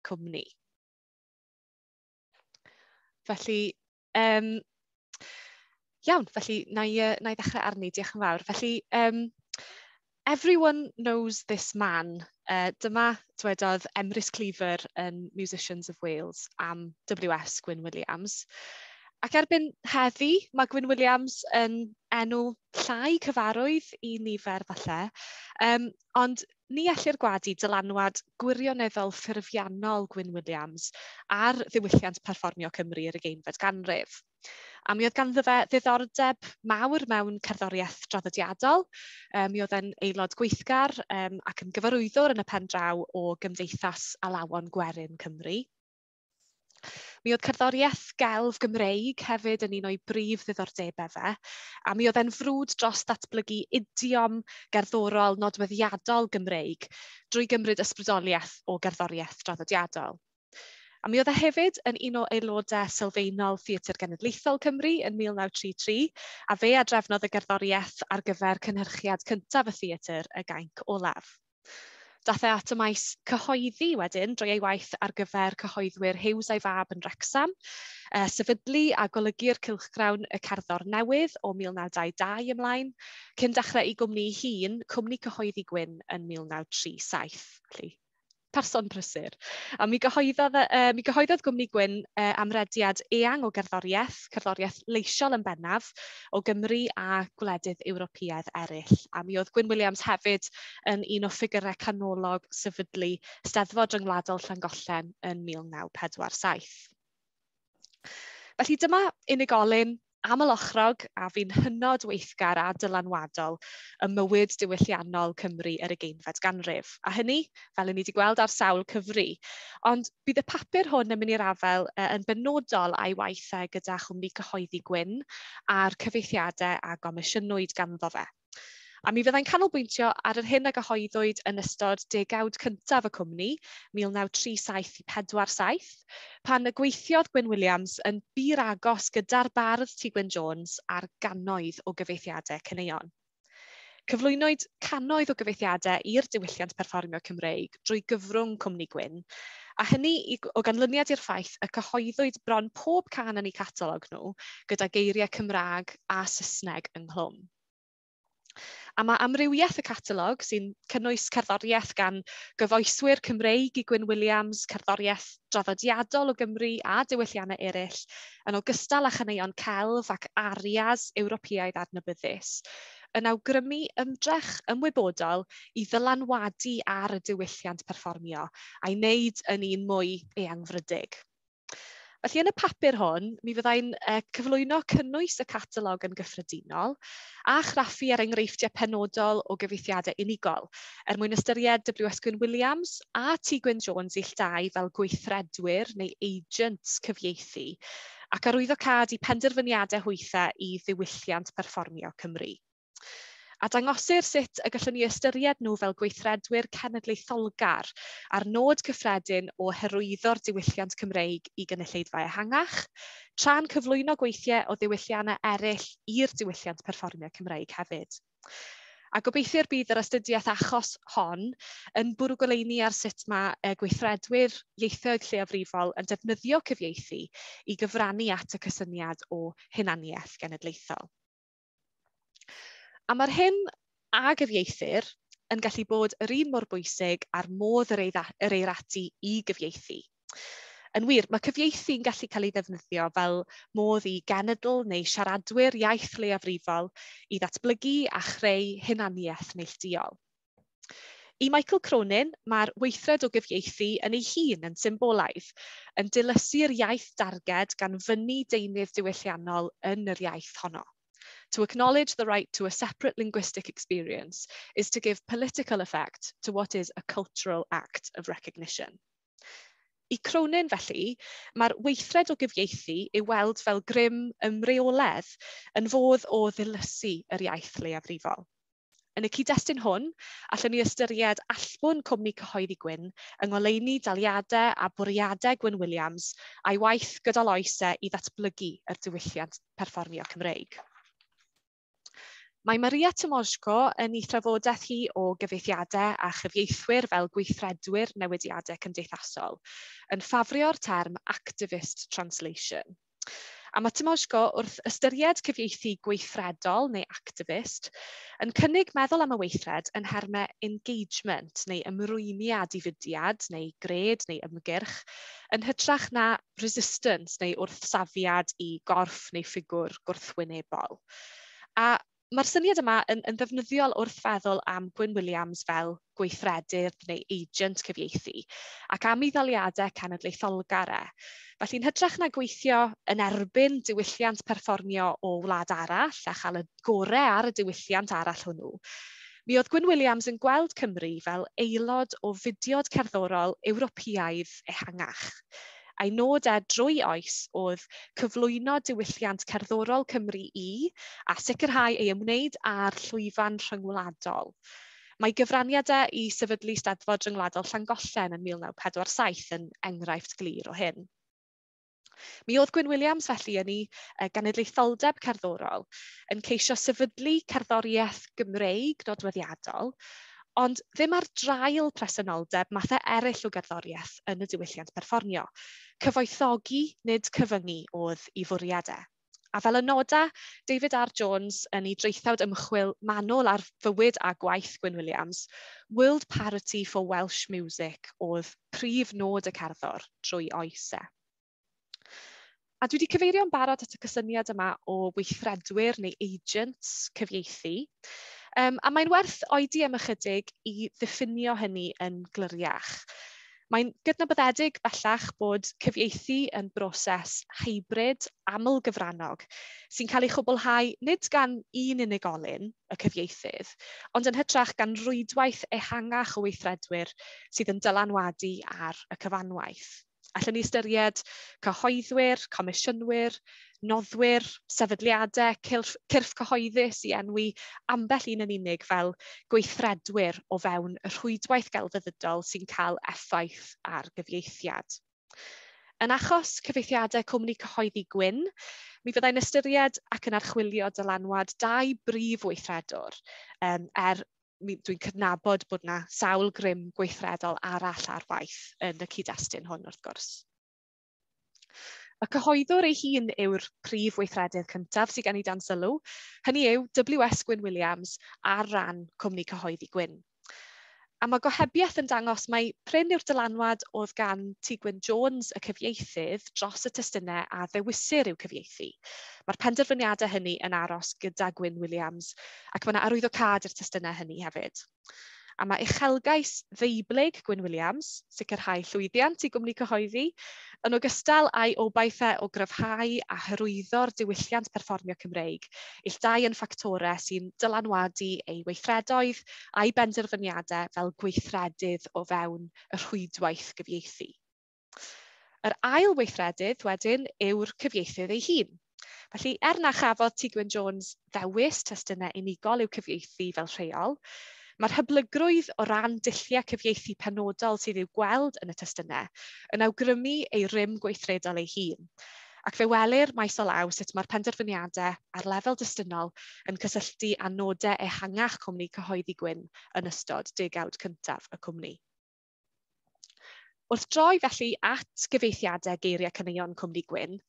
cwmni. Felly, iawn, felly na i ddechrau arni, diolch yn fawr. Felly, "Everyone knows this man." Dyma dwedodd Emrys Cleaver yn Musicians of Wales am W.S. Gwyn Williams. Ac erbyn heddi, mae Gwyn Williams yn enw llai cyfarwydd i nifer falle, ond ni ellir gwadu dylanwad gwirioneddol ffurfiannol Gwyn Williams ar ddiwylliant perfformio Cymru yr ugeinfed ganrif. A mi oedd ganddo fe ddiddordeb mawr mewn cerddoriaeth draddodiadol. Mi oedd e'n aelod gweithgar ac yn gyfarwyddwr yn y pen draw o Gymdeithas Alawon Gwerin Cymru. Mi oedd cerddoriaeth gelf Gymreig hefyd yn un o'i brif ddiddordebau fe, a mi oedd e'n frwd dros ddatblygu idiom gerddorol nodweddiadol Gymreig drwy gymryd ysbrydoliaeth o gerddoriaeth draddodiadol. A mi oedd e hefyd yn un o aelodau sylfaenol Theatr Genedlaethol Cymru yn 1933, a fe a drefnodd y gerddoriaeth ar gyfer cynhyrchiad cyntaf y theatr, Y Gainc Olaf. Dath e at y maes cyhoeddi wedyn drwy ei waith ar gyfer cyhoeddwyr Hughes a'i Fab yn Wrecsam, sefydlu a golygu'r cylchgrawn Y Cerddor Newydd o 1922 ymlaen, cyn dechrau ei gwmni ei hun, Cwmni Cyhoeddi Gwyn, yn 1937. Felly, person prysur. A mi gyhoeddodd Gwmni Gwyn amrediad eang o gerddoriaeth, cerddoriaeth leisiol yn bennaf, o Gymru a gwledydd Ewropeaidd eraill. A mi oedd Gwyn Williams hefyd yn un o ffigurau canolog sefydlu Steddfod Ryngwladol Llangollen yn 1947. Felly dyma unigolyn amlochrog a fu'n hynod weithgar a dylanwadol ym mywyd diwylliannol Cymru yr ugeinfed ganrif. A hynny, fel 'y ni wedi gweld, ar sawl cyfri. Ond bydd y papur hwn yn mynd i'r afael yn benodol a'i waith gyda chwmni cyhoeddi Gwyn a'r cyfieithiadau a gomisiynwyd ganddo fe. A mi fyddai'n canolbwyntio ar yr hyn a gyhoeddwyd yn ystod degawd cyntaf y cwmni, 1937 i 47, pan y gweithiodd Gwyn Williams yn bur agos gyda'r bardd Ti Gwyn Jones ar gannoedd o gyfieithiadau caneuon. Cyflwynwyd cannoedd o gyfieithiadau i'r diwylliant perfformio Cymreig drwy gyfrwng Cwmni Gwyn, a hynny o ganlyniad i'r ffaith y cyhoeddwyd bron pob cân yn eu catalog nhw gyda geiriau Cymraeg a Saesneg ynghlwm. A mae amrywiaeth y catalog, sy'n cynnwys cerddoriaeth gan gyfoeswyr Cymreig i Gwyn Williams, cerddoriaeth draddodiadol o Gymru a diwylliannau eraill, yn ogystal â chaneuon celf ac arias Ewropeaidd adnabyddus, yn awgrymu ymdrech ymwybodol i ddylanwadu ar y diwylliant perfformio a'i wneud yn un mwy eangfrydig. Felly yn y papur hwn, mi fyddai'n cyflwyno cynnwys y catalog yn gyffredinol a chraffu ar enghreifftiau penodol o gyfieithiadau unigol, er mwyn ystyried W.S. Gwyn Williams a T Gwyn Jones ill dau fel gweithredwyr neu agents cyfieithu, ac arwyddocâd eu penderfyniadau hwythau i ddiwylliant perfformio Cymru. A dangosir sut y gallwn ni ystyried nhw fel gweithredwyr cenedlaetholgar a'r nod cyffredin o hyrwyddo'r diwylliant Cymreig i gynulleidfa ehangach, tra'n cyflwyno gweithiau o ddiwylliannau eraill i'r diwylliant perfformio Cymreig hefyd. A gobeithio'r bydd yr astudiaeth achos hon yn bwrw goleuni ar sut mae gweithredwyr ieithoedd lleiafrifol yn defnyddio cyfieithu i gyfrannu at y cysyniad o hunaniaeth genedlaethol. A mae'r hyn a gyfieithir yn gallu bod yr un mor bwysig â'r modd yr eir ati i gyfieithu. Yn wir, mae cyfieithu'n gallu cael ei ddefnyddio fel modd i genedl neu siaradwyr iaith leiafrifol i ddatblygu a chreu hunaniaeth neilltuol. I Michael Cronin, mae'r weithred o gyfieithu yn ei hun yn symbolaidd, yn dilysu'r iaith darged gan fynnu deunydd diwylliannol yn yr iaith honno. "To acknowledge the right to a separate linguistic experience is to give political effect to what is a cultural act of recognition." I Cronin felly, mae'r weithred o gyfieithu i'w weld fel grym ymreoledd yn fodd o ddilysu yr iaith leiafrifol. Yn y cyd-destun hwn, allwn ni ystyried allbwn cwmni cyhoeddi Gwyn yng ngoleuni daliadau a bwriadau Gwyn Williams a'i waith gydol oes e i ddatblygu yr diwylliant perfformio Cymreig. Mae Maria Tymoczko yn ei thrafodaeth hi o gyfieithiadau a chyfieithwyr fel gweithredwyr newidiadau cymdeithasol yn ffafrio'r term activist translation. A mae Tymoczko, wrth ystyried cyfieithu gweithredol neu activist, yn cynnig meddwl am y weithred yn nhermau engagement neu ymrwymiad i fudiad neu gred neu ymgyrch, yn hytrach na resistance neu wrthsafiad i gorff neu ffigwr gwrthwynebol. A mae'r syniad yma yn ddefnyddiol wrth feddwl am Gwyn Williams fel gweithredydd neu agent cyfieithu ac am ei ddaliadau cenedlaetholgar e. Felly'n hytrach na gweithio yn erbyn diwylliant perfformio o wlad arall a chael y gorau ar y diwylliant arall hwnnw, mi oedd Gwyn Williams yn gweld Cymru fel aelod o fudiad cerddorol Ewropeaidd ehangach. A'i nod e drwy oes oedd cyflwyno diwylliant cerddorol Cymru i a sicrhau ei ymwneud â'r llwyfan rhyngwladol. Mae gyfraniadau i sefydlu Steddfod Ryngwladol Llangollen yn 1947 yn enghraifft glir o hyn. Mi oedd Gwyn Williams felly yn ei genedlaetholdeb cerddorol yn ceisio sefydlu cerddoriaeth Gymreig nodweddiadol, ond ddim ar draul presenoldeb mathau eraill o gerddoriaeth yn y diwylliant perfformio. Cyfoethogi, nid cyfyngu, oedd ei fwriadau. A fel y noda David R Jones yn ei draethawd ymchwil manwl ar fywyd a gwaith Gwyn Williams, World Parity for Welsh Music oedd prif nod y cerddor drwy oes e. A dwi wedi cyfeirio'n barod at y cysyniad yma o weithredwyr neu agents cyfieithu. A mae'n werth oedi am ychydig i ddiffinio hynny yn gliriach. Mae'n gydnabyddedig bellach bod cyfieithu yn broses hybrid aml-gyfrannog sy'n cael ei chwblhau nid gan un unigolyn, y cyfieithydd, ond yn hytrach gan rwydwaith ehangach o weithredwyr sydd yn dylanwadu ar y cyfanwaith. Allwn ni ystyried cyhoeddwyr, comisiynwyr, noddwyr, sefydliadau, cyrff cyhoeddus i enwi ambell un yn unig fel gweithredwyr o fewn y rhwydwaith gelfyddydol sy'n cael effaith ar gyfieithiad. Yn achos cyfieithiadau cwmni cyhoeddi Gwyn, mi fyddai'n ystyried ac yn archwilio dylanwad dau brif weithredwr, er dwi'n cydnabod bod yna sawl grym gweithredol arall ar waith yn y cyd-destun hwn, wrth gwrs. Y cyhoeddwr ei hun yw'r prif weithredydd cyntaf sydd gen i dan sylw, hynny yw W.S. Gwyn Williams ar ran cwmni cyhoeddi Gwyn. A mae gohebiaeth yn dangos mai prin yw'r dylanwad oedd gan T Gwyn Jones, y cyfieithydd, dros y testunau a ddewisir i'w cyfieithu. Mae'r penderfyniadau hynny yn aros gyda Gwyn Williams ac mae yna arwyddocâd i'r testunau hynny hefyd. A mae uchelgais ddeublyg Gwyn Williams, sicrhau llwyddiant i gwmni cyhoeddi, yn ogystal â'i obaithau o gryfhau a hyrwyddo'r diwylliant perfformio Cymreig, ill dau yn ffactorau sy'n dylanwadu ei weithredoedd a'i benderfyniadau fel gweithredydd o fewn y rhwydwaith gyfieithu. Yr ail weithredydd wedyn yw'r cyfieithydd ei hun. Felly, er na chafodd T Gwyn Jones ddewis testunau unigol i'w cyfieithu fel rheol, mae'r hyblygrwydd o ran dulliau cyfieithu penodol sydd i'w gweld yn y testunau yn awgrymu ei rym gweithredol ei hun. Ac fe welir maes o law sut mae'r penderfyniadau ar lefel destunol yn cysylltu â nodau ehangach cwmni cyhoeddi Gwyn yn ystod degawd cyntaf y cwmni. Wrth droi felly at gyfieithiadau geiriau caneuon cwmni Gwyn,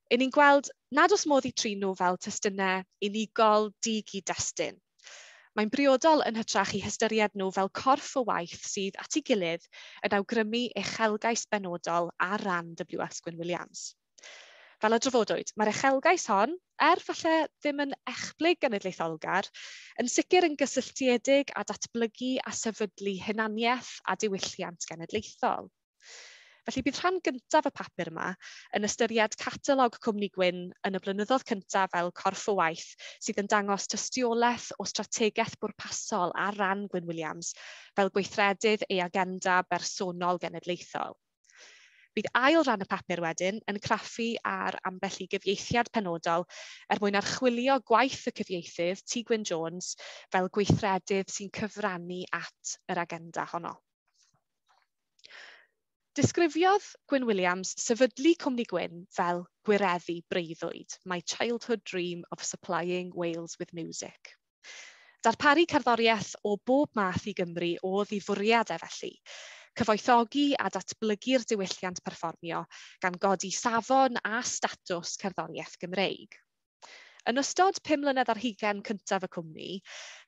'yn ni'n gweld nad oes modd i trin nhw fel testunau unigol di-gyd-destun. Mae'n briodol yn hytrach i hystyried nhw fel corff o waith sydd at ei gilydd yn awgrymu uchelgais benodol ar ran W.S. Gwyn Williams. Fel y drafodwyd, mae'r uchelgais hon, er falle ddim yn echblyg genedlaetholgar, yn sicr yn gysylltiedig â datblygu a sefydlu hunaniaeth a diwylliant genedlaethol. Felly bydd rhan gyntaf y papur yma yn ystyried catalog Cwmni Gwyn yn y blynyddoedd cyntaf fel corff o waith sydd yn dangos tystiolaeth o strategaeth bwrpasol ar ran Gwyn Williams fel gweithredydd ei agenda bersonol genedlaethol. Bydd ail ran y papur wedyn yn craffu ar ambell i gyfieithiad penodol er mwyn archwilio gwaith y cyfieithydd T Gwyn Jones fel gweithredydd sy'n cyfrannu at yr agenda honno. Disgrifiodd Gwyn Williams sefydlu Cwmni Gwyn fel gwireddu breuddwyd, "My childhood dream of supplying Wales with music." Darparu cerddoriaeth o bob math i Gymru oedd ei fwriad e felly, cyfoethogi a datblygu'r diwylliant perfformio gan godi safon a statws cerddoriaeth Gymreig. Yn ystod 25 mlynedd cyntaf y cwmni,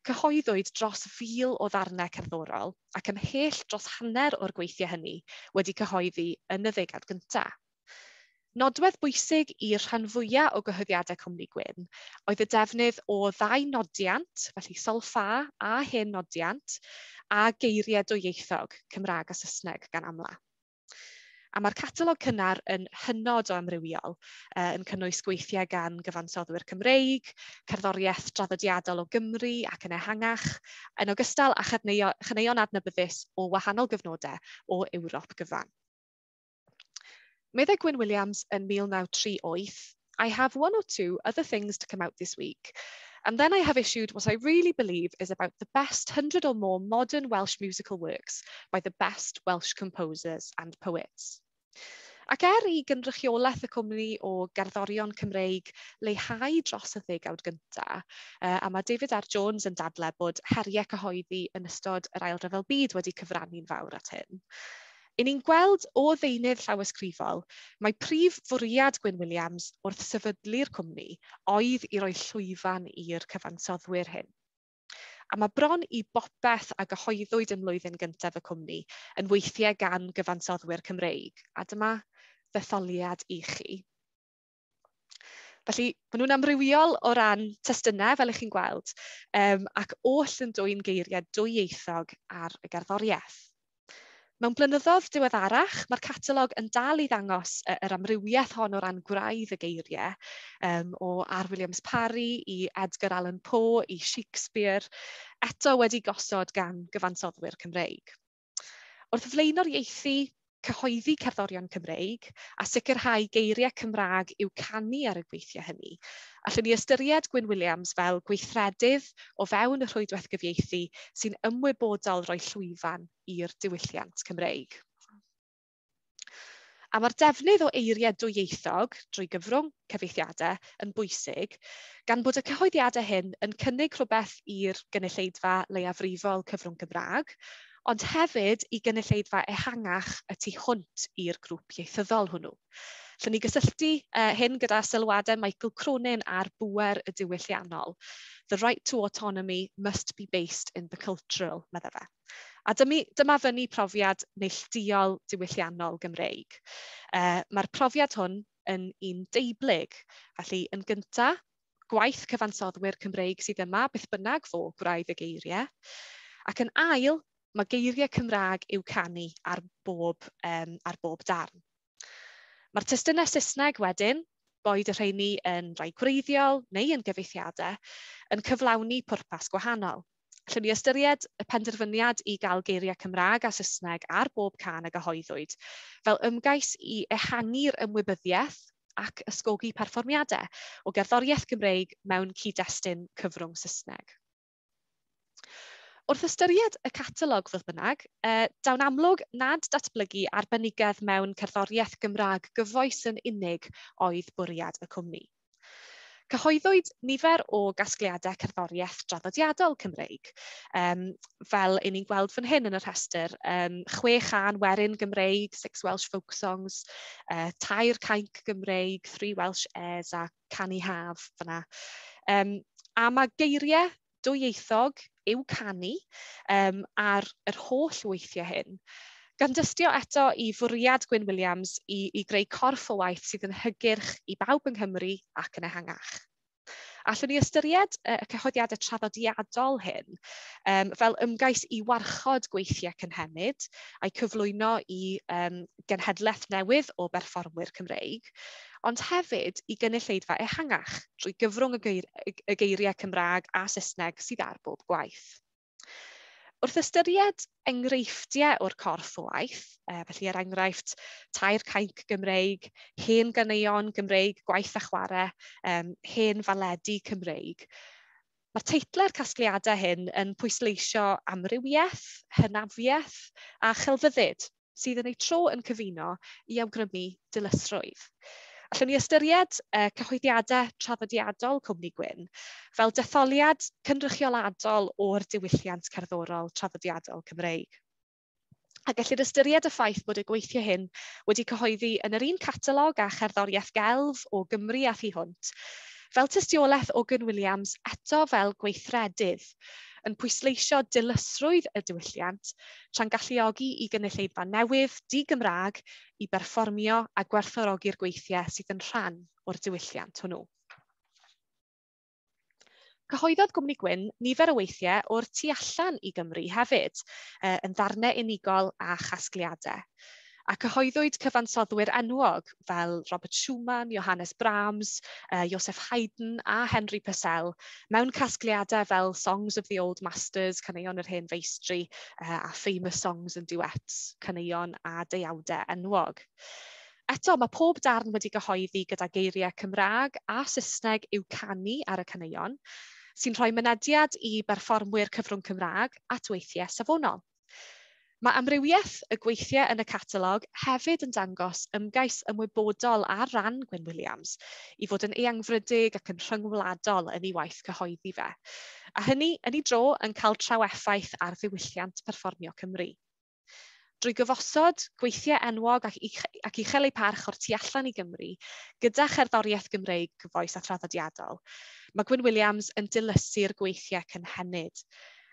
cyhoeddwyd dros 1,000 o ddarnau cerddorol ac ymhell dros hanner o'r gweithiau hynny wedi cyhoeddi yn y ddegawd gyntaf. Nodwedd bwysig i'r rhan fwyaf o gyhoeddiadau Cwmni Gwyn oedd y defnydd o ddau nodiant, felly solfa a hen nodiant, a geiriau dwyieithog, Cymraeg a Saesneg gan amla. A mae'r catalog cynnar yn hynod o amrywiol, yn cynnwys gweithiau gan gyfansoddwyr Cymreig, cerddoriaeth draddodiadol o Gymru ac yn ehangach, yn ogystal â chaneuon adnabyddus o wahanol gyfnodau o Ewrop gyfan. Meddai Gwyn Williams yn 1938, "I have one or two other things to come out this week, and then I have issued what I really believe is about the best 100 or more modern Welsh musical works by the best Welsh composers and poets." Ac er i gynrychiolaeth y cwmni o gerddorion Cymreig leihau dros y ddegawd gyntaf, a mae David R Jones yn dadle bod heriau cyhoeddi yn ystod yr Ail Ryfel Byd wedi cyfrannu'n fawr at hyn, 'Y ni'n gweld o ddeunydd llawysgrifol, mae prif fwriad Gwyn Williams wrth sefydlu'r cwmni oedd i roi llwyfan i'r cyfansoddwyr hyn. A mae bron i bopeth a gyhoeddwyd ym mlwyddyn gyntaf y cwmni yn weithiau gan gyfansoddwyr Cymreig. A dyma ddetholiad i chi. Felly, maen nhw'n amrywiol o ran testunau, fel ych chi'n gweld, ac oll yn dwyn geiriau dwyieithog ar y gerddoriaeth. Mewn blynyddoedd diweddarach, mae'r catalog yn dal i ddangos yr amrywiaeth hon o ran gwraidd y geiriau, o R. Williams Parry i Edgar Allan Poe i Shakespeare, eto wedi gosod gan gyfansoddwyr Cymreig. Wrth flaenoriaethu cyhoeddi cerddorion Cymreig a sicrhau geiriau Cymraeg i'w canu ar y gweithiau hynny, allwn ni ystyried Gwyn Williams fel gweithredydd o fewn y rhwydwaith gyfieithu sy'n ymwybodol roi llwyfan i'r diwylliant Cymreig. A mae'r defnydd o eiriau dwyieithog drwy gyfrwng cyfieithiadau yn bwysig, gan bod y cyhoeddiadau hyn yn cynnig rhywbeth i'r gynulleidfa leiafrifol cyfrwng Cymraeg, ond hefyd i gynulleidfa ehangach y tu hwnt i'r grŵp ieithyddol hwnnw. Allwn ni gysylltu hyn gyda sylwadau Michael Cronin ar bŵer y diwylliannol. "The right to autonomy must be based in the cultural," medda fe. A dyma fyny profiad neilltuol diwylliannol Gymreig. Mae'r profiad hwn yn un deublyg. Felly, yn gyntaf, gwaith cyfansoddwyr Cymreig sydd yma, beth bynnag fo gwraidd y geiriau. Ac yn ail, mae geiriau Cymraeg i'w canu ar bob darn. Mae'r testunau Saesneg wedyn, boed y rheini yn rhai gwreiddiol neu yn gyfieithiadau, yn cyflawni pwrpas gwahanol. Allwn ni ystyried y penderfyniad i gael geiriau Cymraeg a Saesneg ar bob cân a gyhoeddwyd fel ymgais i ehangu'r ymwybyddiaeth ac ysgogi perfformiadau o gerddoriaeth Gymreig mewn cyd-destun cyfrwng Saesneg. Wrth ystyried y catalog, fodd bynnag, daw'n amlwg nad datblygu arbenigedd mewn cerddoriaeth Gymraeg gyfoes yn unig oedd bwriad y cwmni. Cyhoeddwyd nifer o gasgliadau cerddoriaeth draddodiadol Cymreig, fel 'y ni'n gweld fan hyn yn y rhestr, chwe chân werin Gymreig, Six Welsh Folk Songs, tair cainc Gymreig, Three Welsh Airs a Canu Haf fyna. A mae geiriau dwyieithog i'w canu ar yr holl weithiau hyn, gan dystio eto i fwriad Gwyn Williams i greu corff o waith sydd yn hygyrch i bawb yng Nghymru ac yn ehangach. Allwn ni ystyried y cyhoeddiadau traddodiadol hyn fel ymgais i warchod gweithiau cynhenid a'i cyflwyno i genhedlaeth newydd o berfformwyr Cymreig, ond hefyd i gynulleidfa ehangach drwy gyfrwng y geiriau Cymraeg a Saesneg sydd ar bob gwaith. Wrth ystyried enghreifftiau o'r corff o waith, felly er enghraifft tair cainc Gymreig, hen ganeuon Gymreig, gwaith a chwarae, hen faledi Cymreig, mae'r teitlau'r casgliadau hyn yn pwysleisio amrywiaeth, hynafiaeth a chelfyddyd sydd yn eu tro yn cyfuno i awgrymu dilysrwydd. Allwn ni ystyried cyhoeddiadau traddodiadol Cwmni Gwyn fel detholiad cynrychioladol o'r diwylliant cerddorol traddodiadol Cymreig. A gellir ystyried y ffaith bod y gweithiau hyn wedi cyhoeddi yn yr un catalog a cherddoriaeth gelf o Gymru a thu hwnt, fel tystiolaeth o Gwyn Williams eto fel gweithredydd, yn pwysleisio dilysrwydd y diwylliant tra'n galluogi i gynulleidfa newydd, di-Gymraeg, i berfformio a gwerthfawrogi'r gweithiau sydd yn rhan o'r diwylliant hwnnw. Cyhoeddodd Gwmni Gwyn nifer o weithiau o'r tu allan i Gymru hefyd, yn ddarnau unigol a chasgliadau. A cyhoeddwyd cyfansoddwyr enwog fel Robert Schumann, Johannes Brahms, Joseph Haydn a Henry Purcell mewn casgliadau fel Songs of the Old Masters, Caneuon yr Hen Feistri, a Famous Songs and Duets, Caneuon a Deuawdau enwog. Eto, mae pob darn wedi gyhoeddi gyda geiriau Cymraeg a Saesneg i'w canu ar y caneuon, sy'n rhoi mynediad i berfformwyr cyfrwng Cymraeg at weithiau safonol. Mae amrywiaeth y gweithiau yn y catalog hefyd yn dangos ymgais ymwybodol ar ran Gwyn Williams i fod yn eangfrydig ac yn rhyngwladol yn ei waith cyhoeddi fe. A hynny, yn ei dro, yn cael traweffaith ar ddiwylliant perfformio Cymru. Drwy gyfosod gweithiau enwog ac uchel eu parch o'r tu allan i Gymru, gyda cherddoriaeth Gymreig gyfoes a thraddodiadol, mae Gwyn Williams yn dilysu'r gweithiau cynhenid.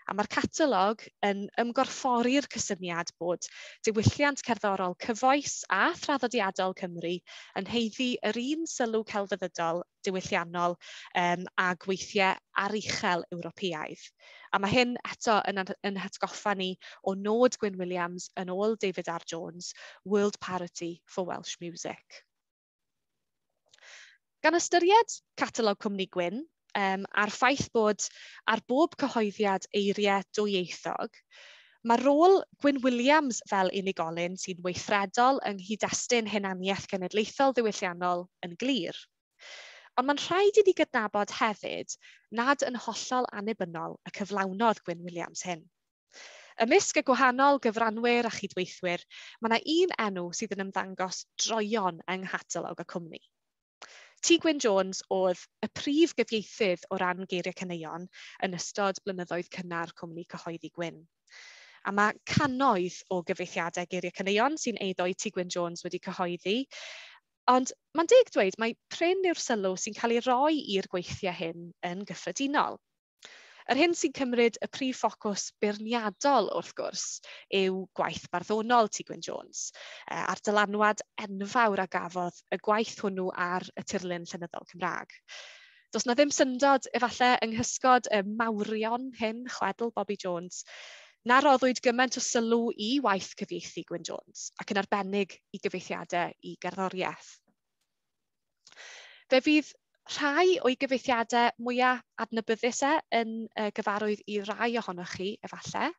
A mae'r catalog yn ymgorffori'r cysyniad bod diwylliant cerddorol cyfoes a thraddodiadol Cymru yn haeddu yr un sylw celfyddydol, diwylliannol a gweithiau aruchel Ewropeaidd. A mae hyn eto yn hatgoffa ni o nod Gwyn Williams yn ôl David R Jones, World Parity for Welsh Music. Gan ystyried catalog Cwmni Gwyn, a'r ffaith bod ar bob cyhoeddiad eiriau dwyieithog, mae rôl Gwyn Williams fel unigolyn sy'n weithredol yng nghyd-destun hunaniaeth genedlaethol ddiwylliannol yn glir. Ond mae'n rhaid i ni gydnabod hefyd nad yn hollol annibynnol y cyflawnodd Gwyn Williams hyn. Ymysg y gwahanol gyfranwyr a chydweithwyr, mae yna un enw sydd yn ymddangos droeon yng nghatalog y cwmni. T Gwyn Jones oedd y prif gyfieithydd o ran geiriau caneuon yn ystod blynyddoedd cynnar Cwmni Cyhoeddi Gwyn. A mae cannoedd o gyfieithiadau geiriau caneuon sy'n eiddo i T Gwyn Jones wedi cyhoeddi, ond mae'n deg dweud mai prin yw'r sylw sy'n cael ei roi i'r gweithiau hyn yn gyffredinol. Yr hyn sy'n cymryd y prif ffocws beirniadol, wrth gwrs, yw gwaith barddonol T Gwyn Jones, a'r dylanwad enfawr a gafodd y gwaith hwnnw ar y tirlun llenyddol Cymraeg. Does na ddim syndod efallai yng nghysgod y mawrion hyn, chwedl Bobi Jones, na roddwyd gymaint o sylw i waith cyfieithu Gwyn Jones, ac yn arbennig i gyfieithiadau i gerddoriaeth. Fe fydd rhai o'i gyfieithiadau mwyaf adnabyddus yn gyfarwydd i rai ohonoch chi, efallai.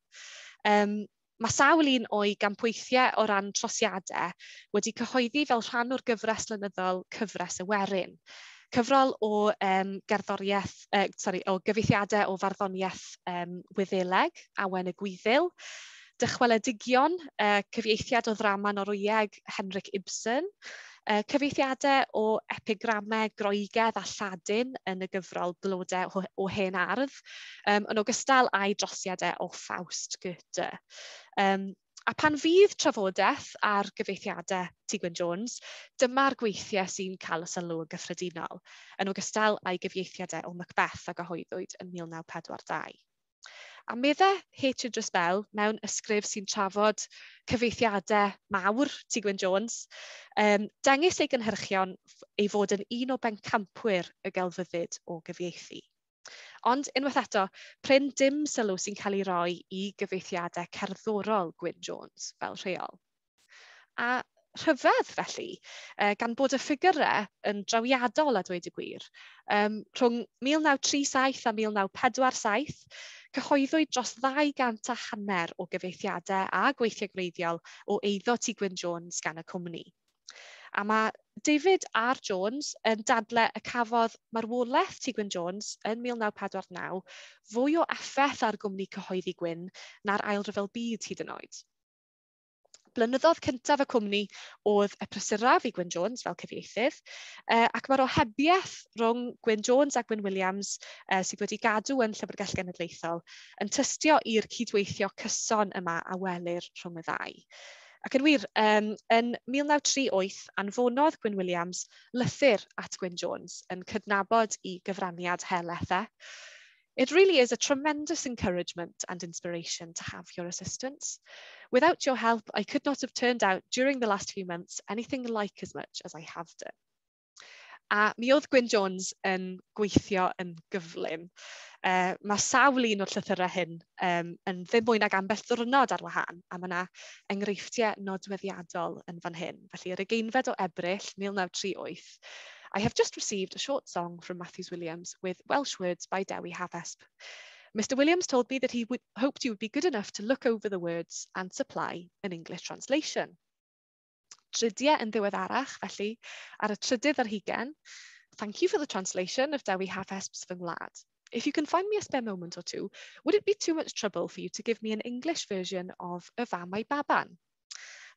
Mae sawl un o'i gampweithiau o ran trosiadau wedi cyhoeddi fel rhan o'r gyfres lenyddol Cyfres y Werin. Cyfrol o gerddoriaeth, o gyfieithiadau o farddoniaeth Wyddeleg, Awen y Gwyddil, Dychweledigion, cyfieithiad o ddrama Norwyeg Henrik Ibsen, cyfieithiadau o epigramau Groegaidd a Lladin yn y gyfrol Blodau o Hen Ardd, yn ogystal â'i drosiadau o Faust Goethe. A pan fydd trafodaeth ar gyfieithiadau T Gwyn Jones, dyma'r gweithiau sy'n cael y sylw yn gyffredinol, yn ogystal â'i gyfieithiadau o Macbeth a gyhoeddwyd yn 1942. A meddai H Idris Bell mewn ysgrif sy'n trafod cyfieithiadau mawr T Gwyn Jones, dengys ei gynhyrchion ei fod yn un o bencampwyr y gelfyddyd o gyfieithu. Ond unwaith eto, prin dim sylw sy'n cael ei roi i gyfieithiadau cerddorol Gwyn Jones fel rheol. A rhyfedd felly, gan bod y ffigurau yn drawiadol a dweud y gwir. Rhwng 1937 a 1947, cyhoeddwyd dros 250 o gyfieithiadau a gweithiau gwreiddiol o eiddo T Gwyn Jones gan y cwmni. A mae David R Jones yn dadle y cafodd marwolaeth T Gwyn Jones yn 1949 fwy o effaith ar gwmni cyhoeddi Gwyn na'r Ail Ryfel Byd hyd yn oed. Blynyddoedd cyntaf y cwmni oedd y prysuraf i Gwyn Jones fel cyfieithydd, ac mae'r ohebiaeth rhwng Gwyn Jones a Gwyn Williams, sydd wedi gadw yn Llyfrgell Genedlaethol, yn tystio i'r cydweithio cyson yma a welir rhwng y ddau. Ac yn wir, yn 1938, anfonodd Gwyn Williams lythyr at Gwyn Jones yn cydnabod i gyfraniad helaeth e. "It really is a tremendous encouragement and inspiration to have your assistance. Without your help, I could not have turned out during the last few months anything like as much as I have done." A mi oedd Gwyn Jones yn gweithio yn gyflym. Mae sawl un o'r llythyrau hyn yn ddim mwy nag ambell ddwrnod ar wahân, a mae yna enghreifftiau nodweddiadol yn fan hyn. Felly, yr 20fed o Ebrill 1938, "I have just received a short song from Matthews Williams with Welsh words by Dewi Hafesp. Mr Williams told me that he hoped you would be good enough to look over the words and supply an English translation." Dridiau yn ddiweddarach, felly, ar y 23rd, "Thank you for the translation of Dewi Hafesp's Fy Ngwlad. If you can find me a spare moment or two, would it be too much trouble for you to give me an English version of Y Fam a'i Baban?"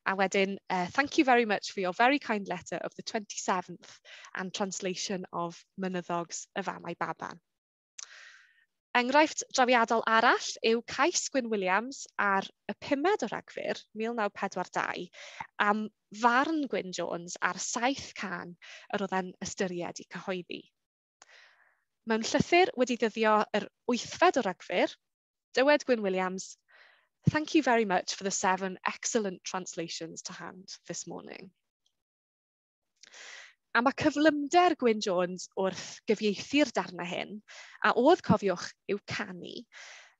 A wedyn, "Thank you very much for your very kind letter of the 27th and translation of Mynyddogs Y Fam a'i Baban." Enghraifft drawiadol arall yw cais Gwyn Williams ar y 5fed o Ragfyr 1942 am farn Gwyn Jones ar saith cân yr oedd e'n ystyried i cyhoeddi. Mewn llythyr wedi dyddio yr 8fed o Ragfyr, dywed Gwyn Williams, "Thank you very much for the seven excellent translations to hand this morning." A mae cyflymder Gwyn Jones wrth gyfieithu'r darnau hyn, a oedd, cofiwch, i'w canu,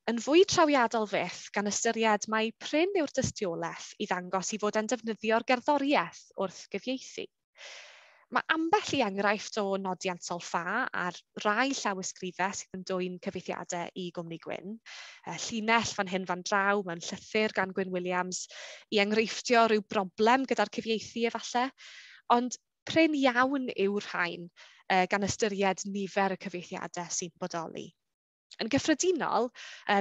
yn fwy trawiadol fyth gan ystyried mai prin yw'r dystiolaeth i ddangos i fod e'n defnyddio'r gerddoriaeth wrth gyfieithu. Mae ambell i enghraifft o nodiant solffa ar rai llawysgrifau sydd yn dwyn cyfieithiadau i Gwmni Gwyn. Llinell fan hyn fan draw mewn llythyr gan Gwyn Williams i enghreifftio rhyw broblem gyda'r cyfieithu efallai. Ond prin iawn yw'r rhain gan ystyried nifer y cyfieithiadau sy'n bodoli. Yn gyffredinol,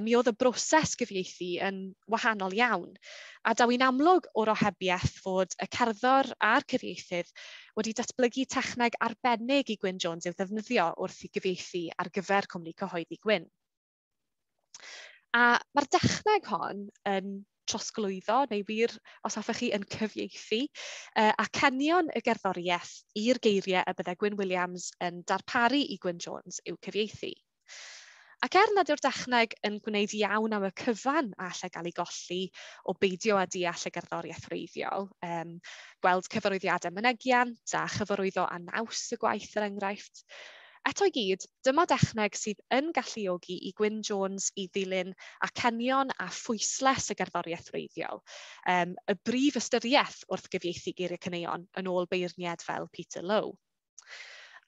mi oedd y broses gyfieithu yn wahanol iawn, a daw i'n amlwg o'r ohebiaeth fod y cerddor a'r cyfieithydd wedi datblygu techneg arbennig i Gwyn Jones i'w ddefnyddio wrth i gyfieithu ar gyfer cwmni cyhoeddi Gwyn. A mae'r dechneg hon yn trosglwyddo, neu wir, os hoffech chi, yn cyfieithu, acenion y gerddoriaeth i'r geiriau y byddai Gwyn Williams yn darparu i Gwyn Jones i'w cyfieithu. Ac er nad yw'r dechneg yn gwneud iawn am y cyfan a allai gael ei golli o beidio â deall y gerddoriaeth wreiddiol, gweld cyfarwyddiadau mynegiant a chyfarwyddo a naws y gwaith er enghraifft, eto i gyd, dyma dechneg sydd yn galluogi i Gwyn Jones i ddilyn acenion a phwysles y gerddoriaeth wreiddiol, y brif ystyriaeth wrth gyfieithu geiriau caneuon yn ôl beirniad fel Peter Lowe.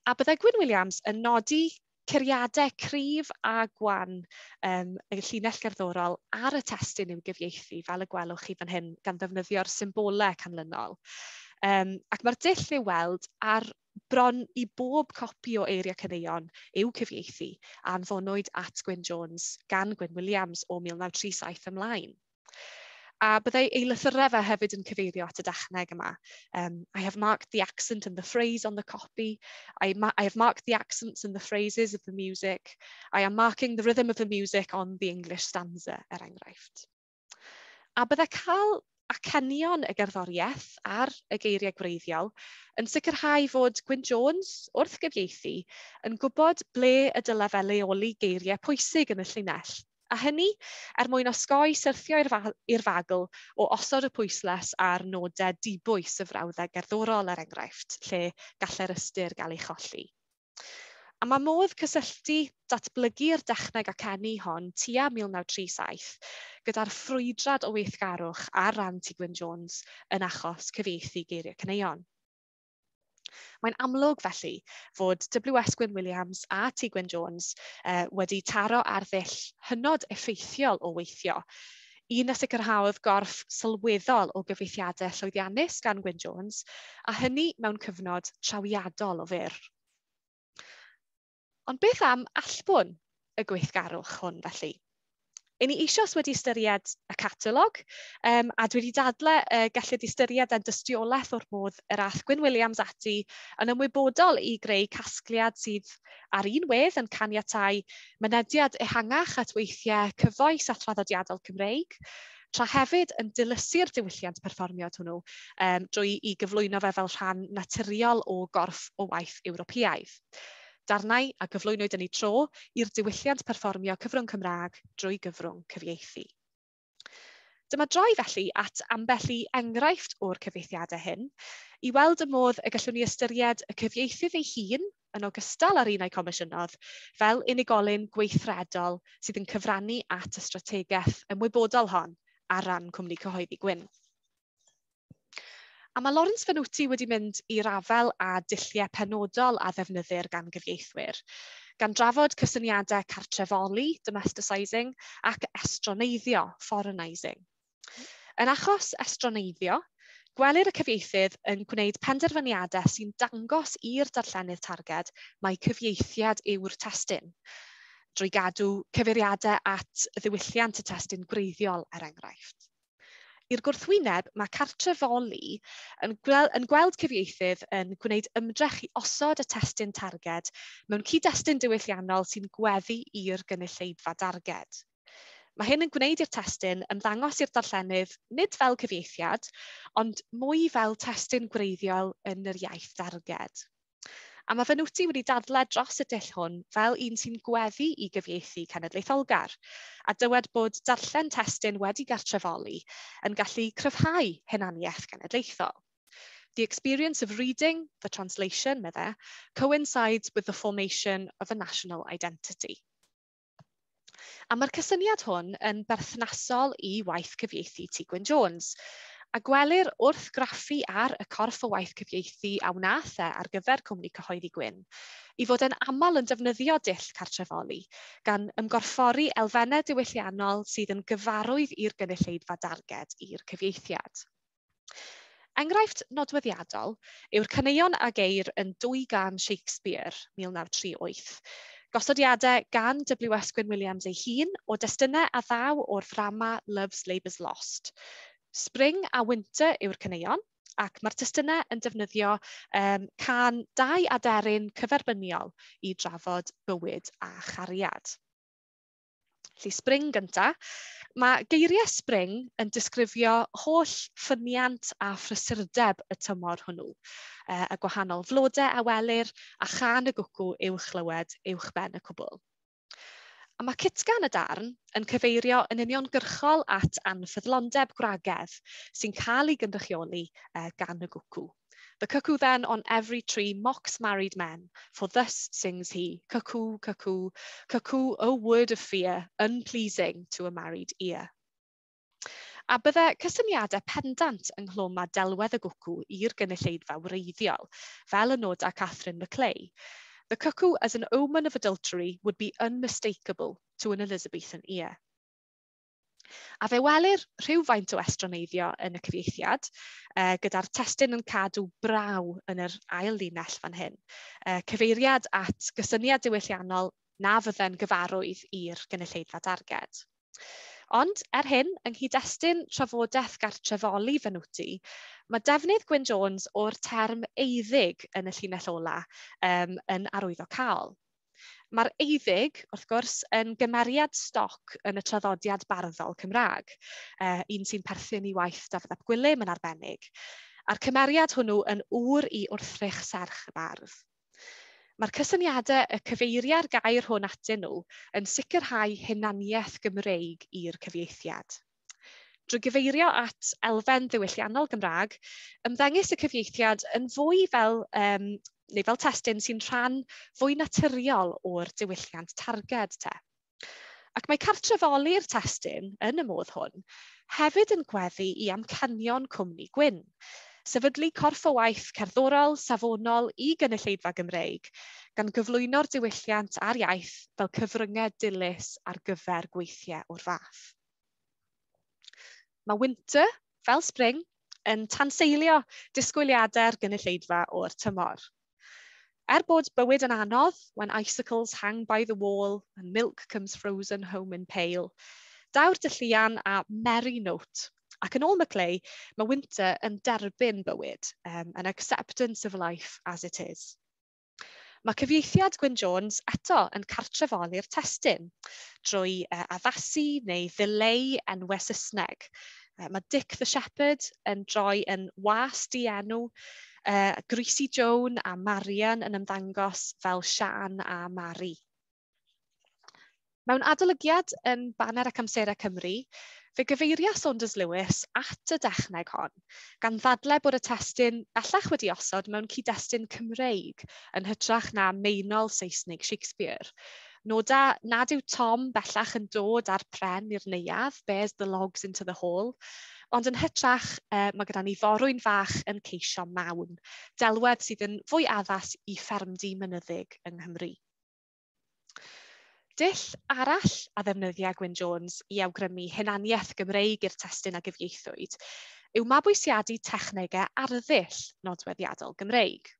A byddai Gwyn Williams yn nodi curiadau cryf a gwan y llinell gerddorol ar y testun i'w gyfieithu, fel y gwelwch chi fan hyn, gan ddefnyddio'r symbolau canlynol. Ac mae'r dull i'w weld ar bron i bob copi o eiriau caneuon i'w cyfieithu a anfonwyd at Gwyn Jones gan Gwyn Williams o 1937 ymlaen. A byddai ei lythyrau fe hefyd yn cyfeirio at y dechneg yma. "I have marked the accent and the phrase on the copy. I have marked the accents and the phrases of the music. I am marking the rhythm of the music on the English stanza," er enghraifft. A byddai cael acenion y gerddoriaeth ar y geiriau gwreiddiol yn sicrhau fod Gwyn Jones, wrth gyfieithu, yn gwybod ble y dylai fe leoli geiriau pwysig yn y llinell. A hynny er mwyn osgoi syrthio i'r fagl o osod y pwysles ar nodau dibwys y frawddeg gerddorol er enghraifft, lle gallai'r ystyr gael ei cholli. A mae modd cysylltu datblygu'r dechneg acenu hon tua 1937 gyda'r ffrwydrad o weithgarwch ar ran T Gwyn Jones yn achos cyfieithu geiriau caneuon. Mae'n amlwg felly fod W.S. Gwyn Williams a T Gwyn Jones wedi taro ar ddull hynod effeithiol o weithio, un a sicrhaodd gorff sylweddol o gyfieithiadau llwyddiannus gan Gwyn Jones, a hynny mewn cyfnod trawiadol o fyr. Ond beth am allbwn y gweithgarwch hwn felly? Y'n ni eisoes wedi ystyried y catalog, a dwi wedi dadle gellid ystyried e'n dystiolaeth o'r modd yr ath Gwyn Williams ati yn ymwybodol i greu casgliad sydd ar un wedd yn caniatáu mynediad ehangach at weithiau cyfoes a thraddodiadol Cymreig, tra hefyd yn dilysu'r diwylliant perfformiad hwnnw drwy i gyflwyno fe fel rhan naturiol o gorff o waith Ewropeaidd. Darnau a gyflwynwyd yn eu tro i'r diwylliant perfformio cyfrwng Cymraeg drwy gyfrwng cyfieithu. Dyma droi felly at ambell i enghraifft o'r cyfieithiadau hyn, i weld y modd y gallwn ni ystyried y cyfieithydd ei hun, yn ogystal â'r un a'i comisiynodd, fel unigolyn gweithredol sydd yn cyfrannu at y strategaeth ymwybodol hon ar ran Cwmni Cyhoeddi Gwyn. A mae Lawrence Venuti wedi mynd i'r afael â dulliau penodol a ddefnyddir gan gyfieithwyr, gan drafod cysyniadau cartrefoli, domesticising, ac estroneiddio, foreignising. Yn achos estroneiddio, gwelir y cyfieithydd yn gwneud penderfyniadau sy'n dangos i'r darllenydd targed mai cyfieithiad yw'r testun, drwy gadw cyfeiriadau at ddiwylliant y testun gwreiddiol, er enghraifft. I'r gwrthwyneb, mae cartrefoli yn gweld cyfieithydd yn gwneud ymdrech i osod y testun targed mewn cyd-destun diwylliannol sy'n gweddu i'r gynulleidfa darged. Mae hyn yn gwneud i'r testun ymddangos i'r darllenydd nid fel cyfieithiad, ond mwy fel testun gwreiddiol yn yr iaith darged. A mae Venuti wedi dadlau dros y dull hwn fel un sy'n gweddu i gyfieithu cenedlaetholgar, a dywed bod darllen testun wedi gartrefoli yn gallu cryfhau hunaniaeth genedlaethol. "The experience of reading the translation," medde, "coincides with the formation of a national identity." A mae'r cysyniad hwn yn berthnasol i waith cyfieithu Ti Gwyn Jones, a gwelir wrth graffu ar y corff o waith cyfieithu a wnaeth e ar gyfer Cwmni Cyhoeddi Gwyn, i fod yn aml yn defnyddio dull cartrefoli, gan ymgorffori elfennau diwylliannol sydd yn gyfarwydd i'r gynulleidfa darged i'r cyfieithiad. Enghraifft nodweddiadol yw'r caneuon a geir yn Dwy Gân Shakespeare 1938, gosodiadau gan W.S. Gwyn Williams ei hun o destunau a ddaw o'r ddrama Love's Labour's Lost. Spring a Winter yw'r caneuon, ac mae'r testunau yn defnyddio cân dau aderyn cyferbyniol i drafod bywyd a chariad. Felly Spring gynta, mae geiriau Spring yn disgrifio holl ffyniant a phrysurdeb y tymor hwnnw, y gwahanol flodau a welir a chân y gwcw i'w chlywed uwchben y cwbl. A mae cytgan y darn yn cyfeirio yn uniongyrchol at anffyddlondeb gwragedd sy'n cael ei gynrychioli gan y gwcw. "The cuckoo then on every tree mocks married men, for thus sings he, cuckoo, cuckoo, cuckoo, O word of fear, unpleasing to a married ear." A bydde cysyniadau pendant ynghlwm â delwedd y gwcw i'r gynulleidfa wreiddiol, fel y noda Catherine Maclay. "The cuckoo as an omen of adultery would be unmistakable to an Elizabethan ear." A fe welir rhywfaint o estroneiddio yn y cyfieithiad, gyda'r testun yn cadw braw yn yr ail linell fan hyn. Cyfeiriad at gysyniad diwylliannol na fydde'n gyfarwydd i'r gynulleidfa darged. Ond er hyn, yng nghyd-destun trafodaeth gartrefoli Venuti, mae defnydd Gwyn Jones o'r term eiddig yn y llinell ola yn arwyddocaol. Mae'r eiddig, wrth gwrs, yn gymeriad stoc yn y traddodiad barddol Cymraeg, un sy'n perthyn i waith Dafydd ap Gwilym yn arbennig, a'r cymeriad hwnnw yn ŵr i wrthrych serch y bardd. Mae'r cysyniadau y cyfeiria'r gair hwn atyn nhw yn sicrhau hunaniaeth Gymreig i'r cyfieithiad. Drwy gyfeirio at elfen ddiwylliannol Gymraeg, ymddengys y cyfieithiad yn fwy fel, neu fel testun sy'n rhan fwy naturiol o'r diwylliant targed te. Ac mae cartrefoli'r testun yn y modd hwn hefyd yn gweddu i amcanion Cwmni Gwyn, sefydlu corff o waith cerddorol, safonol i gynulleidfa Gymreig, gan gyflwyno'r diwylliant a'r iaith fel cyfryngau dilys ar gyfer gweithiau o'r fath. Mae Winter, fel Spring, yn tanseilio disgwyliadau'r gynulleidfa o'r tymor. Er bod bywyd yn anodd, when icicles hang by the wall and milk comes frozen home in pail, Daw'r dylluan a merry note, ac yn ôl Maclay, mae Winter yn derbyn bywyd, an acceptance of life as it is. Mae cyfieithiad Gwyn Jones eto yn cartrefoli'r testun drwy addasu neu ddileu enwau Saesneg. Mae Dick the Shepherd yn droi yn was dienw, Greasy Joan a Marian yn ymddangos fel Sian a Mari. Mewn adolygiad yn Baner ac Amserau Cymru, fe gyfeiria Saunders Lewis at y dechneg hon, gan ddadle bod y testun bellach wedi osod mewn cyd-destun Cymreig yn hytrach na meinol Saesnig Shakespeare. Noda nad yw Tom bellach yn dod â'r pren i'r neuadd, bears the logs into the hall, ond yn hytrach mae gyda ni forwyn fach yn ceisio mawn, delwedd sydd yn fwy addas i ffermdy mynyddig yng Nghymru. Dull arall a ddefnyddia Gwyn Jones i awgrymu hunaniaeth Gymreig i'r testun a gyfieithwyd yw mabwysiadu technegau arddull nodweddiadol Gymreig.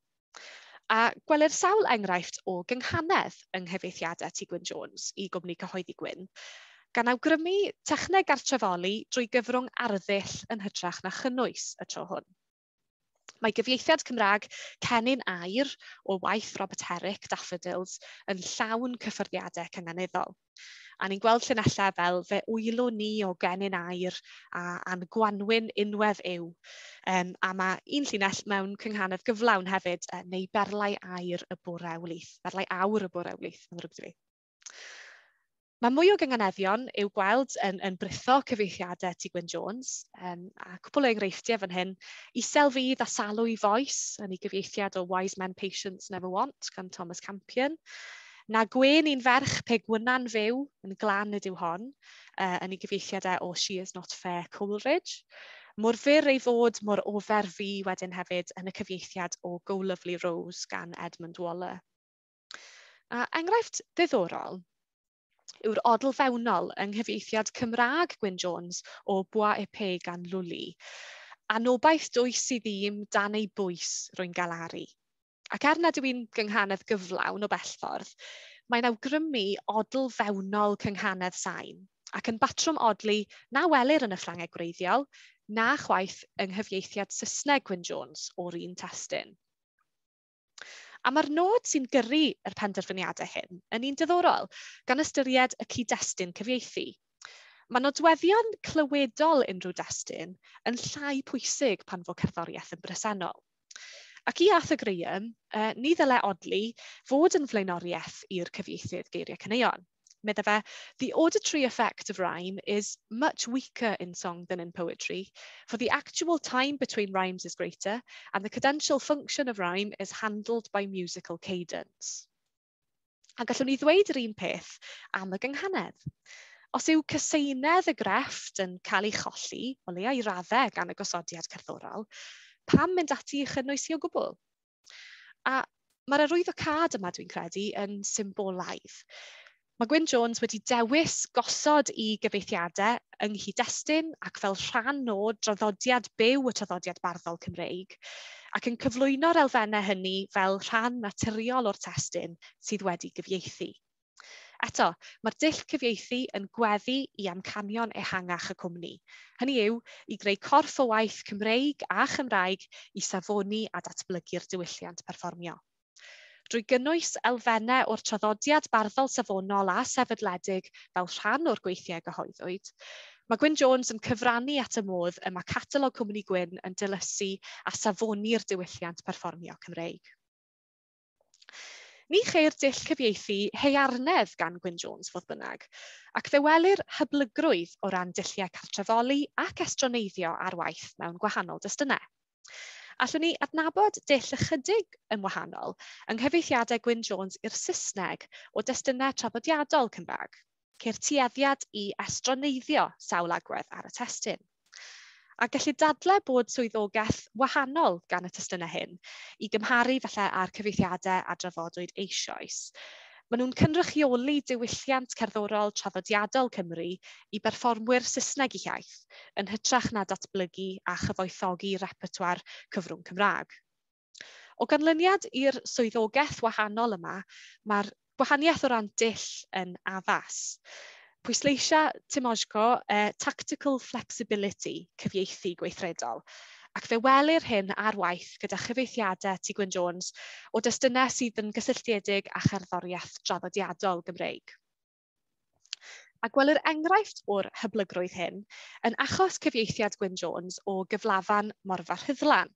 A gwelir sawl enghraifft o gynghanedd yng nghyfieithiadau T Gwyn Jones i gwmni Cyhoeddi Gwyn, gan awgrymu techneg gartrefoli drwy gyfrwng arddull yn hytrach na chynnwys y tro hwn. Mae gyfieithiad Cymraeg Cennin Aur o waith Robert Herrick, Daffodils, yn llawn cyffyrddiadau cynganeddol. A ni'n gweld llinellau fel fe wylwn ni o gennin aur a'n gwanwyn unwedd yw. A mae un llinell mewn cynghanedd gyflawn hefyd, neu berlau aur y bore wlith, berlau aur y bore wlith, mae'n ddrwg 'da fi. Mae mwy o gynganeddion i'w gweld yn britho cyfieithiadau T Gwyn Jones, a cwpl o enghreifftiau fan hyn. Isel fydd a salw i foes yn ei gyfieithiad o Wise Men Patience Never Want gan Thomas Campion. Na gwên un ferch pe gwyna'n fyw yn glan nid yw hon, yn ei gyfieithiadau o She Is Not Fair Coleridge. Mor fyr ei fod, mor ofer fi wedyn hefyd yn y cyfieithiad o Go Lovely Rose gan Edmund Waller. A enghraifft ddiddorol yw'r odl fewnol yng nghyfieithiad Cymraeg Gwyn Jones o Bois Épais gan Lully. Anobaith dwys sydd i'm dan ei bwys rwy'n galaru. Ac er nad yw'n gynghanedd gyflawn o bell ffordd, mae'n awgrymu odl fewnol cynghanedd sain, ac yn batrwm odli na welir yn y Ffrangeg gwreiddiol, na chwaith yng nghyfieithiad Saesneg Gwyn Jones o'r un testun. A mae'r nod sy'n gyrru yr penderfyniadau hyn yn un diddorol, gan ystyried y cyd-destun cyfieithu. Mae nodweddion clywedol unrhyw destun yn llai pwysig pan fo cerddoriaeth yn bresennol. Ac i Arthur Graham, ni ddylai odli fod yn flaenoriaeth i'r cyfieithydd geiriau caneuon. Medda fe, the auditory effect of rhyme is much weaker in song than in poetry, for the actual time between rhymes is greater, and the cadential function of rhyme is handled by musical cadence. A gallwn ni ddweud yr un peth am y gynghanedd. Os yw cyseinedd y grefft yn cael ei cholli, o leia i raddau gan y gosodiad cerddorol, pam mynd ati i chynnwys hi o gwbl? A mae'r arwyddocâd yma, dwi'n credu, yn symbolaidd. Mae Gwyn Jones wedi dewis gosod i gyfieithiadau yng nghyd-destun ac fel rhan o draddodiad byw y traddodiad barddol Cymreig, ac yn cyflwyno'r elfennau hynny fel rhan naturiol o'r testun sydd wedi gyfieithu. Eto, mae'r dull cyfieithu yn gweddu i amcanion ehangach y cwmni. Hynny yw, i greu corff o waith Cymreig a Chymraeg i safoni a datblygu'r diwylliant perfformio. Drwy gynnwys elfennau o'r traddodiad barddol safonol a sefydledig fel rhan o'r gweithiau gyhoeddwyd, mae Gwyn Jones yn cyfrannu at y modd y mae catalog Cwmni Gwyn yn dilysu a safoni'r diwylliant perfformio Cymreig. Ni cheir dull cyfieithu haearnedd gan Gwyn Jones, fodd bynnag, ac fe welir hyblygrwydd o ran dulliau cartrefoli ac estroneiddio ar waith mewn gwahanol destunau. Allwn ni adnabod dull ychydig yn wahanol yng nghyfieithiadau Gwyn Jones i'r Saesneg o destunau traddodiadol Cymraeg. Ceir tueddiad i estroneiddio sawl agwedd ar y testun. A gellir dadlau bod swyddogaeth wahanol gan y testunau hyn i gymharu falle â'r cyfieithiadau a drafodwyd eisoes. Maen nhw'n cynrychioli diwylliant cerddorol traddodiadol Cymru i berfformwyr Saesneg eu hiaith, yn hytrach na datblygu a chyfoethogi repertoire cyfrwng Cymraeg. O ganlyniad i'r swyddogaeth wahanol yma, mae'r gwahaniaeth o ran dull yn addas. Pwysleisia Tymoczko tactical flexibility cyfieithu gweithredol, ac fe welir hyn ar waith gyda chyfieithiadau Ti Gwyn Jones o destunau sydd yn gysylltiedig â cherddoriaeth draddodiadol Gymreig. A gwelir enghraifft o'r hyblygrwydd hyn yn achos cyfieithiad Gwyn Jones o gyflafan Morfa Rhuddlan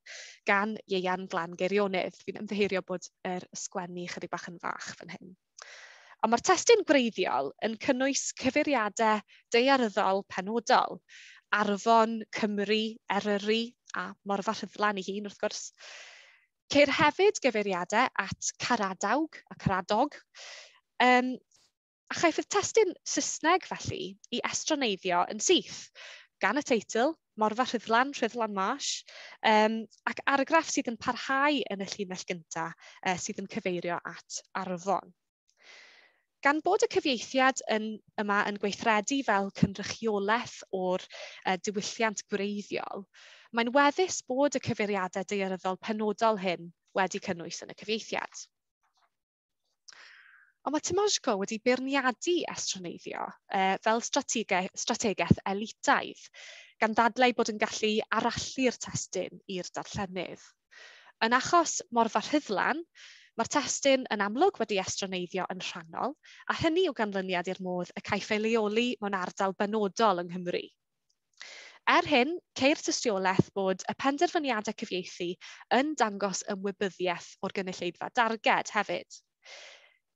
gan Ieuan Glan Geirionydd. Fi'n ymddiheurio bod yr ysgwennu chydig bach yn fach fan hyn. Ond mae'r testun gwreiddiol yn cynnwys cyfeiriadau daearyddol penodol, Arfon, Cymru, Eryri a Morfa Rhuddlan ei hun wrth gwrs. Ceir hefyd gyfeiriadau at Caradawg a Caradog, a chaiff y testun Saesneg felly i estroneiddio yn syth, gan y teitl Morfa Rhuddlan, Rhuddlan Marsh, ac argraff sydd yn parhau yn y llinell gyntaf sydd yn cyfeirio at Arfon. Gan bod y cyfieithiad yma yn gweithredu fel cynrychiolaeth o'r diwylliant gwreiddiol, mae'n weddus bod y cyfeiriadau daearyddol penodol hyn wedi cynnwys yn y cyfieithiad. Ond mae Tymoczko wedi beirniadu estroneiddio fel strategaeth elitaidd, gan ddadlau bod yn gallu arallu'r testun i'r darllenydd. Yn achos Morfa Rhuddlan, mae'r testun yn amlwg wedi estroneiddio yn rhannol, a hynny o ganlyniad i'r modd y caiff ei leoli mewn ardal benodol yng Nghymru. Er hyn, ceir tystiolaeth bod y penderfyniadau cyfieithu yn dangos ymwybyddiaeth o'r gynulleidfa darged hefyd.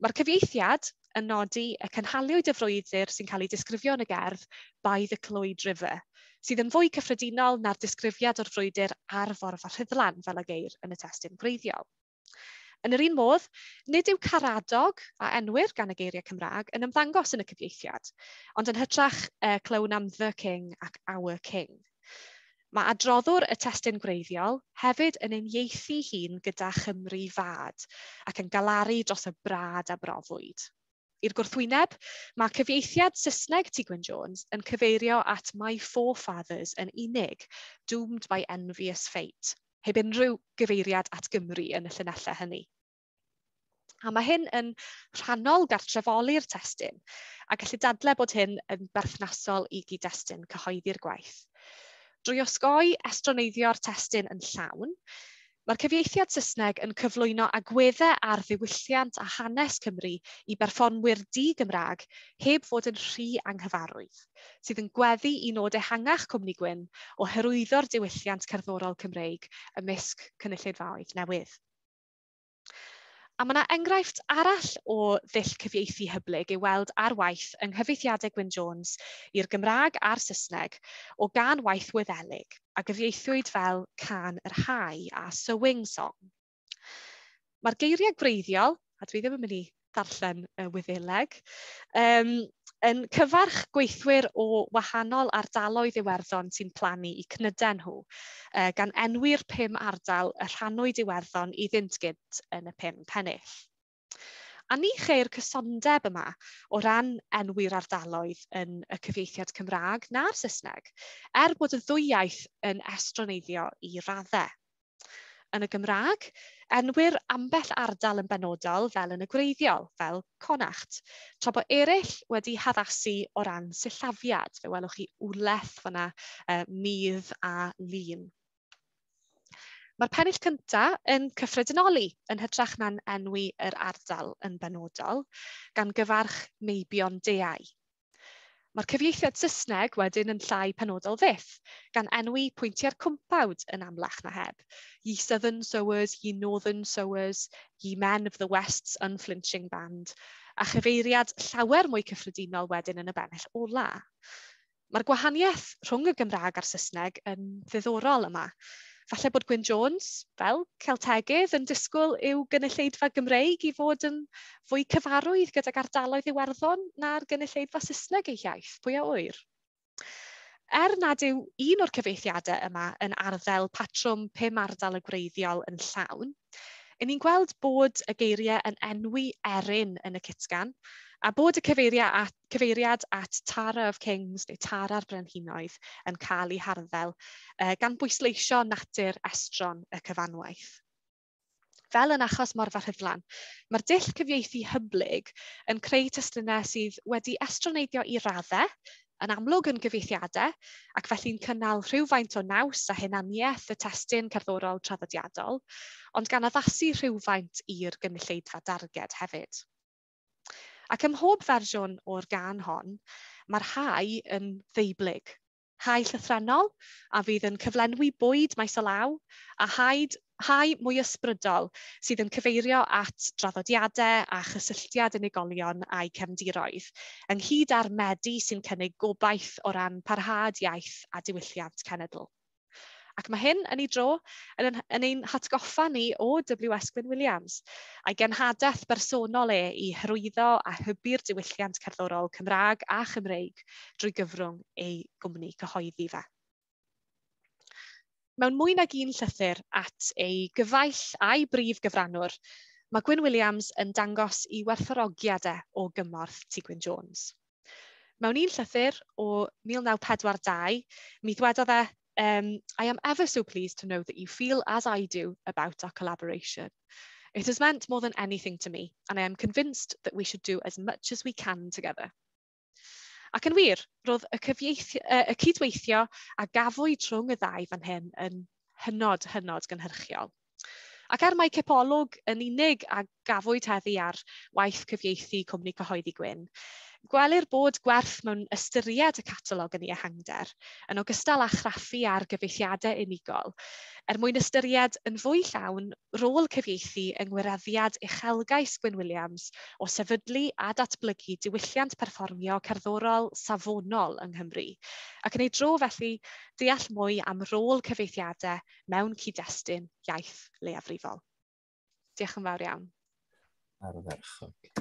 Mae'r cyfieithiad yn nodi y cynhaliwyd y frwydr sy'n cael ei disgrifio yn y gerdd by the Clwyd River, sydd yn fwy cyffredinol na'r disgrifiad o'r frwydr ar Forfa Rhuddlan fel y geir yn y testun gwreiddiol. Yn yr un modd, nid yw Caradog, a enwir gan y geiriau Cymraeg, yn ymddangos yn y cyfieithiad, ond yn hytrach clywn am The King ac Our King. Mae adroddwr y testun gwreiddiol hefyd yn uniaethu hun gyda Chymru fad ac yn galaru dros y brad a brofwyd. I'r gwrthwyneb, mae cyfieithiad Saesneg Ti Gwyn Jones yn cyfeirio at My Forefathers yn unig, doomed by envious fate, heb unrhyw gyfeiriad at Gymru yn y llinellau hynny. A mae hyn yn rhannol gartrefoli'r testun, a gallu dadlau bod hyn yn berthnasol i gyd-destun cyhoeddi'r gwaith. Drwy osgoi estroneiddio'r testun yn llawn, mae'r cyfieithiad Saesneg yn cyflwyno agweddau ar ddiwylliant a hanes Cymru i berfformwyr di-Gymraeg heb fod yn rhy anghyfarwydd, sydd yn gweddu i nod ehangach Cwmni Gwyn o hyrwyddo'r diwylliant cerddorol Cymreig ymysg cynulleidfaoedd newydd. A mae yna enghraifft arall o ddull cyfieithu hyblyg i'w weld ar waith yng nghyfieithiadau Gwyn Jones i'r Gymraeg a'r Saesneg o gân waith Wyddelig a gyfieithwyd fel Cân yr Hau a Sowing Song. Mae'r geiriau gwreiddiol, a dwi ddim yn mynd i ddarllen y Wyddeleg, yn cyfarch gweithwyr o wahanol ardaloedd Iwerddon sy'n plannu i cnydau nhw, gan enwi'r 5 ardal y rhannwyd Iwerddon iddynt gynt yn y 5 pennill. A ni cheir cysondeb yma o ran enwi'r ardaloedd yn y cyfieithiad Cymraeg na'r Saesneg, er bod y ddwy iaith yn estroneiddio i raddau. Yn y Gymraeg, enwir ambell ardal yn benodol fel yn y gwreiddiol, fel Connacht, tra bod eraill wedi haddasu o ran sillafiad. Fe welwch chi wleth fyna, mudd a lun. Mae'r pennill cyntaf yn cyffredinoli yn hytrach na'n enwi yr ardal yn benodol, gan gyfarch meibion deau. Mae'r cyfieithiad Saesneg wedyn yn llai penodol fyth, gan enwi pwyntiau'r cwmpawd yn amlach na heb. Ye southern sowers, ye northern sowers, ye men of the west's unflinching band, a chyfeiriad llawer mwy cyffredinol wedyn yn y bennill ola. Mae'r gwahaniaeth rhwng y Gymraeg a'r Saesneg yn ddiddorol yma. Falle bod Gwyn Jones, fel Celtegydd, yn disgwyl i'w gynulleidfa Gymreig i fod yn fwy cyfarwydd gydag ardaloedd Iwerddon na'r gynulleidfa Saesneg ei hiaith, pwy a ŵyr. Er nad yw un o'r cyfieithiadau yma yn arddel patrwm 5 ardal y gwreiddiol yn llawn, 'yn ni'n gweld bod y geiriau yn enwi Erin yn y cytgan, a bod y cyfeiriad at Tara of Kings neu Tara'r Brenhinoedd yn cael ei harddel, gan bwysleisio natur estron y cyfanwaith. Fel yn achos Morfa Rhuddlan, mae'r dull cyfieithu hyblyg yn creu testunau sydd wedi estroneiddio i raddau, yn amlwg yn gyfieithiadau, ac felly'n cynnal rhywfaint o naws a hunaniaeth y testun cerddorol traddodiadol, ond gan addasu rhywfaint i'r gynulleidfa darged hefyd. Ac ym mhob fersiwn o'r gân hon, mae'r hau yn ddeublyg. Hau llythrennol, a fydd yn cyflenwi bwyd maes o law, a hau mwy ysbrydol sydd yn cyfeirio at draddodiadau a chysylltiad unigolion a'u cefndiroedd, ynghyd â'r medi sy'n cynnig gobaith o ran parhad iaith a diwylliant cenedl. Ac mae hyn, yn ei dro, yn ein hatgoffa ni o W.S. Gwyn Williams, a'i genhadaeth bersonol e i hyrwyddo a hybu'r diwylliant cerddorol Cymraeg a Chymreig drwy gyfrwng ei gwmni cyhoeddi fe. Mewn mwy nag un llythyr at ei gyfaill a'i brif gyfrannwr, mae Gwyn Williams yn dangos ei werthfawrogiad e o gymorth Ti Gwyn Jones. Mewn un llythyr o 1942, mi ddwedodd e, "I am ever so pleased to know that you feel as I do about our collaboration. It has meant more than anything to me, and I am convinced that we should do as much as we can together." Ac yn wir, roedd y cydweithio a gafwyd rhwng y ddau fan hyn yn hynod, hynod gynhyrchiol. Ac er mai cipolwg yn unig a gafwyd heddi ar waith cyfieithu Cwmni Cyhoeddi Gwyn, gwelir bod gwerth mewn ystyried y catalog yn ei ehangder, yn ogystal â chraffu ar gyfieithiadau unigol, er mwyn ystyried yn fwy llawn rôl cyfieithu yng ngwireddiad uchelgais Gwyn Williams o sefydlu a datblygu diwylliant perfformio cerddorol safonol yng Nghymru, ac yn ei dro felly deall mwy am rôl cyfieithiadau mewn cyd-destun iaith leiafrifol. Diolch yn fawr iawn. Ardderchog.